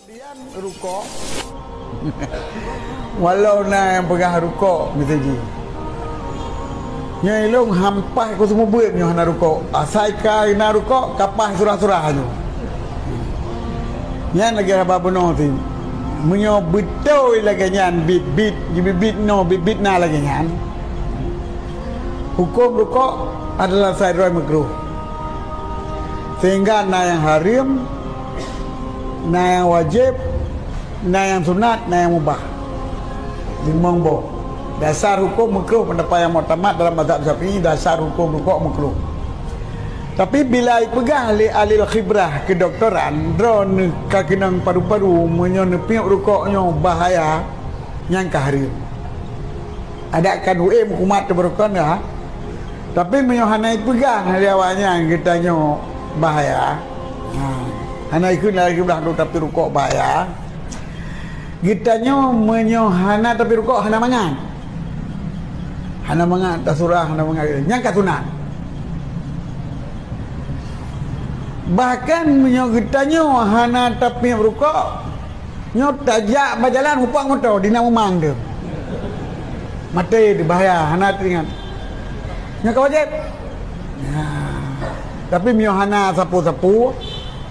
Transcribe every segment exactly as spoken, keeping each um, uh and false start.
Rukok. Walau na nyang peugah rukok, meuseujih. Nyoe ilong hampah ku seumeubeuet nyoe hana rukok. Asai ka na rukok, ka paih surah-surah nyoe. Nyan lagée haba bunoe teuh. Meunyoe beutôi lagée nyan bit-bit, jibit-bit noe, bit-bit na lagée nyan, huköm rukok adalah sidroe meukruh. Sehingga na nyang hareuem, na nyang wajéb, na nyang sunat, na nyang mubah. Limong boh. Dasar huköm meukruh, pendapat nyang muktamad dalam mazhab Syafi'i, dasar huköm rukok meukruh. Tapi bila ipeugah lé ahli khibrah kedokteran, droeneuh ka keunong paru-paru, meunyoe neupiep rukok nyoe bahaya, nyan ka hareuem. Adak kan U M kumat teubeurukon dah. Tapi meunyoe hana ipeugah lé awaknyan geutanyoe bahaya, ha, hana ikheun lagée blah tu tapi rukok bahaya. Geutanyoe meunyoe hana tapi rukok hana mangat. Hana mangat tasurah, hana mangat. Nyang ka sunat. Bahkan meunyoe geutanyoe hana tapi rukok, nyoe tajak bajalan mupak moto di na mumang tu. Maté tu bahaya, hana teuingat. Nyoe ka wajéb. Nah, tapi meunyoe hana sapu-sapu,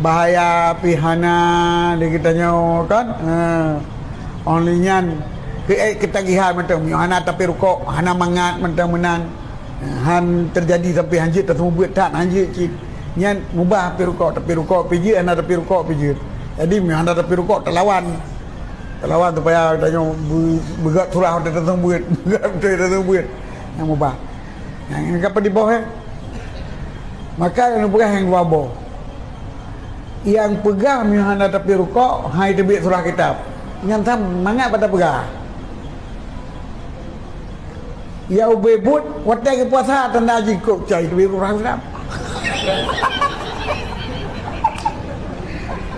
bahaya pih hana di geutanyoe kan. Ha. Only nyan keu, eh, ketagihan mantong. Meunyoe hana tapi rukok, hana mangat mantong meunan. Han teujadi sampai hanjeuet taseumeubeuet that, hanjeuet cit. Nyan mubah tapi rukok, tapi rukok pih jeuet, hana tapi rukok pih jeuet. Jadi meunyoe hana tapi rukok talawan. Talawan supaya tanyoe be-, beugöt surah watée taseumeubeuet, beugöt watée taseumeubeuet. Nyang mubah. Nyang, nyang ka peudiboh, eh. Maka nyang peugah nyang dua boh. Nyang peugah meunyoe hana tapi rukok, hai teubiet surah kitab. Nyan tham mangat bak tapeugah. Ya ubé buet, watée geupuasa tanda jikôb cai teubiet surah kitab.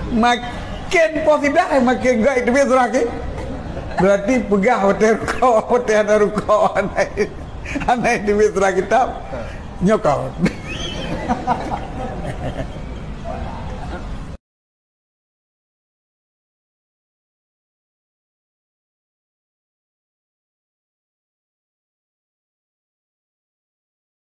Makin posidah, makin gak teubiet surah kitab. Berarti peugah watée rukok, watée hana rukok, hana, hana teubiet surah kitab. Nyoe kon.